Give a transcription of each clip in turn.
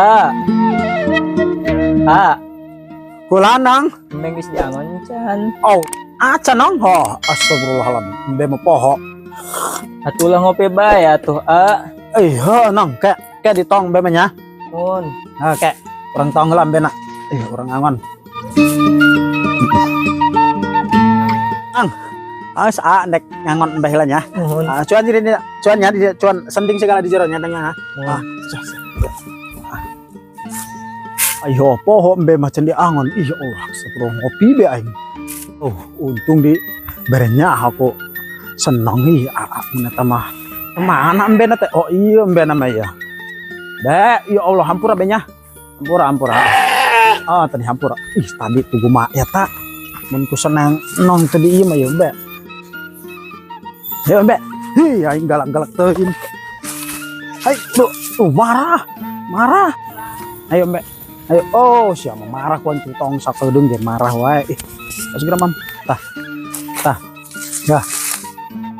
Ah. Ah, Kulanang. Embe geus diangon can. Oh, acan nong ho. Astagfirullahaladzim. Embe mah poho. Atuh lah ngopi bae atuh, ah. Eh, he nong, kayak kayak ditong embe mah nya. Mun. Nah, kayak urang tong heula embe na. Eh, urang angon. Ang. Awas a nek ngangon embe heula nya. Mun. Ah, cuan jadi cuan nya di cuan sending segala di jero nya tengah. Mun. Ah. Ayo poho embe mah can diangon. Ih, Allah, astagfirullah ngopi be aing. Oh, untung di berenya aku seneng ih aa mun eta mah. Mana embe na teh? Oh iya embe na mah ya. Be, ya Allah hampura be nya. Hampura hampura. Ah, tadi hampura. Ih, tadi tuh mah eta. Mun ku seneng nong tadi ieu mah ya embe. Ya embe. Hi, aing galak-galak teuing. Hai, tuh, tuh marah. Marah. Ayo embe. Ayo, oh siapa marah ku anjing tong sakedeung ge marah wae. Ih, segera mam. Tah. Tah. Ya.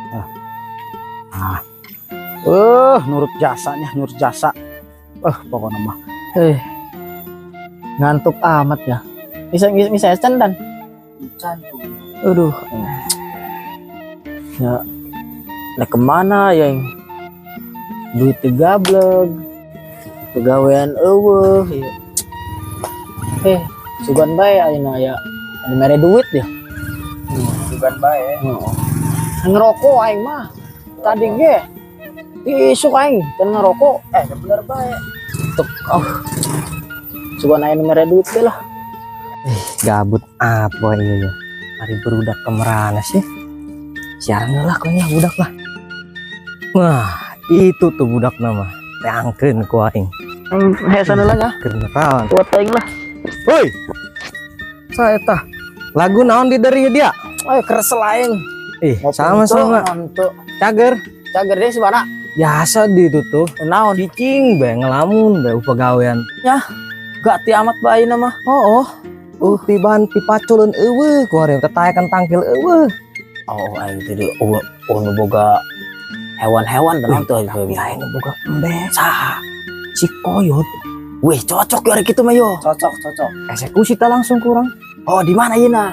Tah. Ah. Nurut jasanya, nurut jasa. Pokoknya mah. Ngantuk amat ya. Bisa bisa bisa dan. Aduh. Ya. Nah kemana ya yang duit gablek, pegawaian eueuh ya. Sugan bae ayeuna ya. Ada mere duit ya. Sugan bae. Heeh. Ngerokok aing mah. Tadi ge isuk aing kan ngerokok. Bener bae. Tuk, oh. Sugan aing mere duit deh lah. Gabut apa iya ya. Hari berudak kemerana sih. Siaran lah kayaknya budak lah. Wah, itu tuh budak nama. Teangkeun ku aing. Hesan lah ya. Keneran. Buat aing lah. Woi. Saya tah. Lagu naon di dari dia? Ayo keresel aing. Ih, sama-sama. Nonton. Cager. Cager deh si mana? Biasa di itu tuh. Naon? Cicing be ngelamun be pegawaian. Ya, gak ti amat bae nama. Oh, oh. Tiban pipaculun eueuh ku hari tetayakan tangkil eueuh. Oh, aing tadi oh, oh nu boga hewan-hewan tenang tuh Tapi aing nu boga embe. Saha? Si koyot. Wih, cocok ya hari kitu mah yo. Cocok, cocok. Eksekusi ta langsung kurang. Oh, di mana ieu na?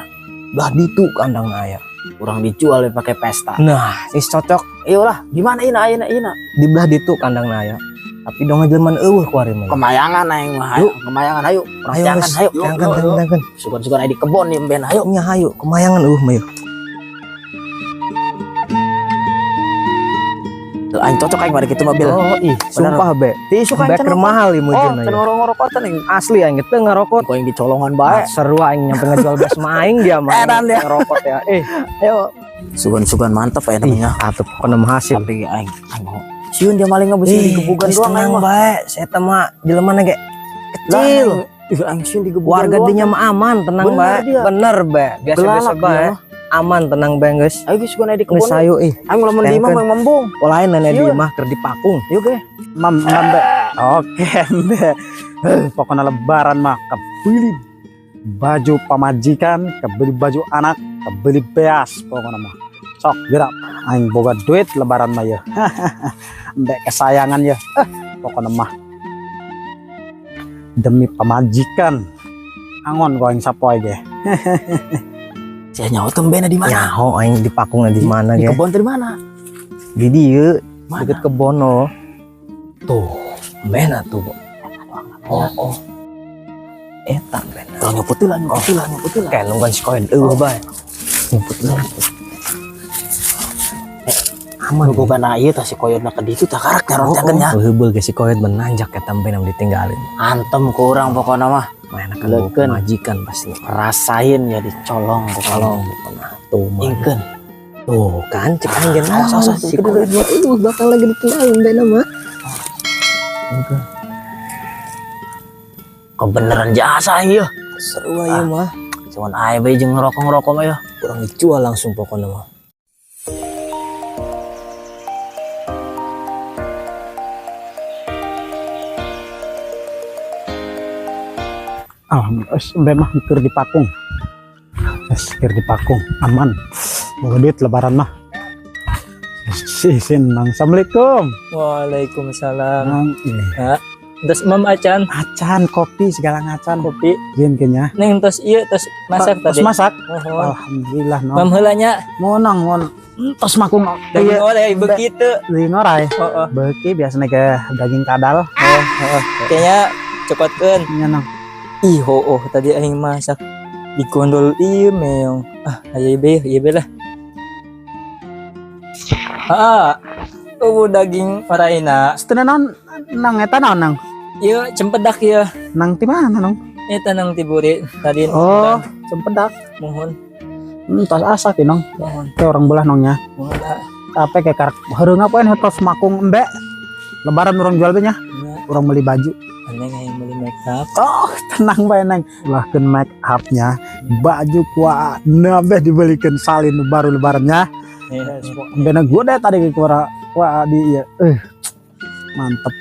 Belah ditu kandang aya. Kurang dijual ya pakai pesta. Nah, is cocok. Iya lah, di mana ieu na ayeuna ieu na? Di belah ditu kandang aya. Tapi dong jelema eueuh ku ari mah. Kemayangan aing mah, ayo. Kemayangan ayo. Urang Ayo, jangan geus. ayo. Jangan, jangan, jangan. Sugan-sugan aya di kebon nih emben ayo. Nya hayu, kemayangan eueuh mah yeuh. Tuh, aing cocok aing mari kitu mobil. Oh, ih, sumpah be. Ti suka Be keur mahal ieu Oh, meujeun can ngorok-ngorokotan aing. Asli aing teu ngarokot. Kok yang dicolongan bae. Ah, seru aing nyampe ngejual bes mah aing dia mah. Edan dia. Ngerokot ya. Ayo. Sugan-sugan mantep ya namanya. Atuh pokona mah hasil. Tapi aing aing mau. Sieun dia maling ngebesin di gebugan geus doang aing tenang mah. bae, saya mah jelema na ge kecil. Ih, aing sieun di gebugan Warga doang. dinya mah aman, tenang Bener bae. dia. Bener bae, biasa-biasa Belalak dia bae. mah. Aman tenang bae geus. Ayo geus sugan aya di kebun. Geus hayu ih. Aing lamun di imah Tengkeun. mah membung. Lain nenek di Sieun. imah keur dipakung. Yuk ge. Mam, mam be. Oke, embe. Pokoknya lebaran mah kebeli baju pamajikan, kebeli baju anak, kebeli beas pokoknya mah. Sok gerak aing boga duit lebaran mah ya. Embe kesayangan ya. Pokoknya mah demi pamajikan. Angon kau aing sapoe ge. Sia nyaho teh embena di mana? Nyaho aing dipakungna di mana Di ge? kebon teh di mana? Di dieu, Mana? deket kebon oh. Tuh, embena tuh. Oh, oh. Eta embena. Tuh nyumput lah, nyumput lah, nyumput lah. Kayak nungguan si koin eueuh bae. Nyumput lah. Aman. Nu boga na ieu tah si koyotna ka ditu tah karak nyaron Oh, teh nya. oh, heubeul ge si koyot menanjak eta embena ditinggalin. Antem ku urang pokona mah. Mana kan bawa Leukeun. majikan pasti. Rasain ya dicolong ku Tolong pokona tuh mah. Ingkeun. Tuh kan cek aing ge Awas, awas, awas. si koyot mah eueuh bakal lagi ditinggalin embena mah. Ingkeun. Kebeneran jasa aing yeuh. Seru aja mah. Cuman aing bae jeung ngerokok-ngerokok mah yeuh. Kurang dijual langsung pokoknya mah. Alhamdulillah, embe mah keur dipakung. Geus keur dipakung, aman. Boga duit lebaran mah. Si, sin, Nang. Assalamualaikum. Waalaikumsalam. Nang, ih. Ya, Terus mam acan. Acan kopi segala ngacan. Kopi. Jin kayaknya. Neng tos ieu tos masak Tos tadi. masak. Mohon. Alhamdulillah no. Mam heula nya. Mau nang mau tos makung. Daging orai begitu. Daging orai. Heeh. Beuki biasanya ke daging kadal. Oh, heeh. Kayaknya cokotkeun. Nya nang. Ih, oh, tadi aing masak di gondol ieu meong. Ah, aya be, ieu be lah. Ah, oh daging oraina. Setengah naon nang eta naon nang? Ieu cempedak ieu. Nang ti mana nang? Eta nang tiburi tadi. Oh, cempedak. Mohon. Tos asak ya nong. Mohon. Kayak orang belah nongnya. Mohon. Capek kayak karak heureuh ngapain tos makung embe. Lebaran orang jual nya. Orang beli baju. Neng yang beli make up. Oh, tenang bae neng. Ulahkeun make upnya, baju kuat nambah dibelikan salin baru lebarannya. Embe na gua deh tadi ke kuara di iya. Mantep.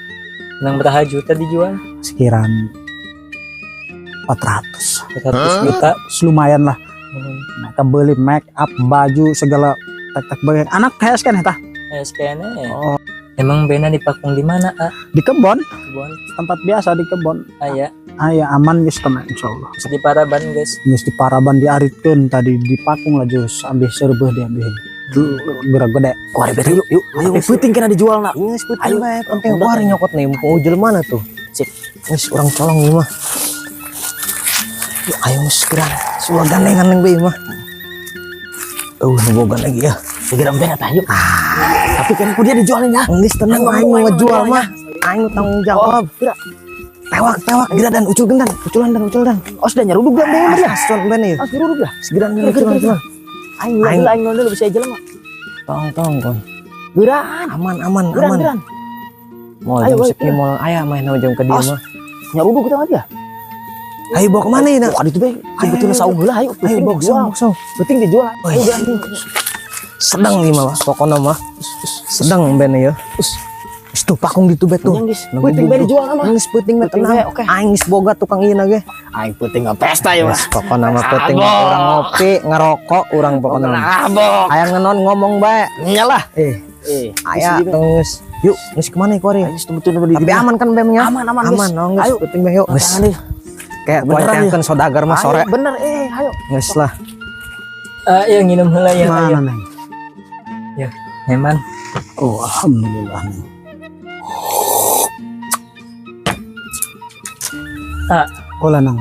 Nang berapa juta dijual? Sekiraan 400. 400 juta. Lumayan lah. Mereka beli make up, baju segala tek-tek bagian. Anak kayak kan eta? SKN ya. Oh. Emang bena dipakung di mana, ah? Di kebon. Kebon. Tempat biasa di kebon. Aya. Aya aman geus tenang insyaallah. Di Paraban guys. Geus di Paraban diaritkeun tadi dipakung lah jus ambih serbeuh diambil. Geura gede. Kuari bete yuk, yuk. Ayo penting kena dijual nak. Geus penting bae, penting kuari nyokot nempo jelema mana tuh. Sip. Geus urang colong ieu mah. Yuk, ayo geus geura. Suah gandengan neng bae mah. Nu boga lagi ya. Segera bena tah yuk. Tapi kan aku dia dijualin ya. Geus tenang aing nu ngejual mah. Aing nu tanggung jawab. Tewak tewak geura dan ucul gendan, uculan dan ucul dan. Oh sudah nyeruduk dah bena dia. Asun bena ieu. Oh nyeruduk dah. Segera dan uculan uculan. Aing aing aing dulu bisa jelema. Tong tong kon. Geura. Aman aman aman. Moal jam sekieu moal aya main jam ke dieu mah. Nyeruduk kita mah dia. Ayo bawa kemana ini? Wah, itu be. Sebetulnya saung heula ayo. Ayo bawa saung, saung. Penting dijual. Ayo geura. Sedang nih mah, pokoknya mah. Sedang ben ya. Tuh pakung di tubet tuh. Penting be dijual mah. Geus penting be tenang. Aing geus boga tukang ieu ge. Aing penting pesta ya mah. Pokoknya mah penting urang ngopi, ngerokok urang pokoknya. Aya ngenon ngomong bae. Nyalah. Aya terus. Yuk, geus kemana kuari? Tapi aman kan bemnya? Aman aman. Aman, geus penting be yuk. Geus. Kayak poin saudagar mah sore. Bener ayo. Geus lah. Ayo nginum heula ya. Mana neng? Ya, heman. Oh, alhamdulillah neng. Ah, Olah nang.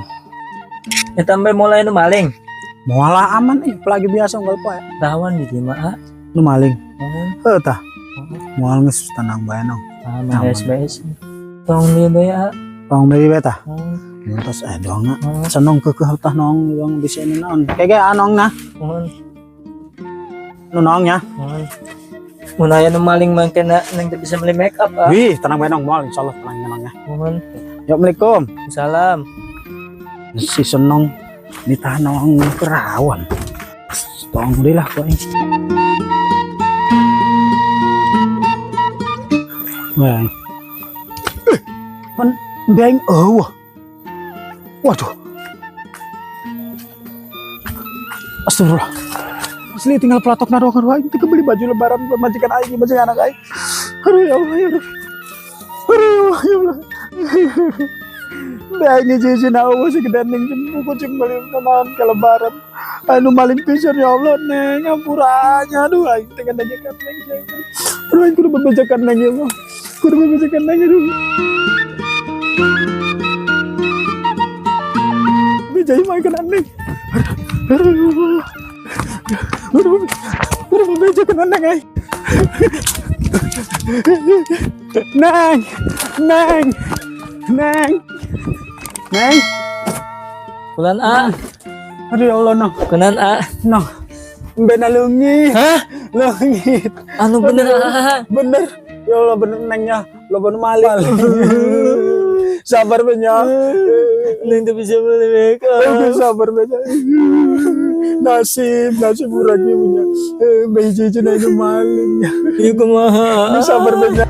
Eta mbe mulai nu maling. Moal aman ih, apalagi biasa unggal poe. Rawan di dieu mah, ah. Nu maling. Heeh. Heuh tah. Moal geus tenang bae nang. Aman geus. Tong dieu bae, ah. Tong deui bae tah. Terus doang senong kekeh tah nong doang bisa ini naon. Kayak anong nah. Nu nongnya. Mun aya nu maling mah kena nang teu bisa beli make up ah. Wih, tenang bae nong moal insyaallah tenang nongnya. Mohon. Ya, Assalamualaikum. Salam. Si senong ditahan nong kerawan. Tong deui lah kok. Wah. Pan beng eueuh. Waduh. Astagfirullah. Asli tinggal pelatok naruh aing teu beli baju lebaran buat majikan aing, majikan anak aing. Aduh ya Allah ya Allah. Aduh ya Allah ya Allah. Aing ngijin Allah segede ning buku jeung beli naon ke lebaran. Anu maling pisan ya Allah neng ampuranya. Aduh aing teh ngejekan neng. Aduh aing kudu bebejakan neng ya Allah. Kudu bebejakan neng aduh. Bijay makan aneh. Aduh. Aduh, bebejakan neng aing. Neng, neng, neng, neng. Kulan A. Aduh ya Allah nong. Kunan A. Nong. Bena leungit. Hah? Leungit. Anu bener A. Bener. Ya Allah bener nengnya. Lo bener maling. Sabar benya. Neng tuh bisa beli make up. Sabar benya. Nasib, nasib urang ieu punya. Bayi cici itu maling. Ieu kumaha? Sabar benya.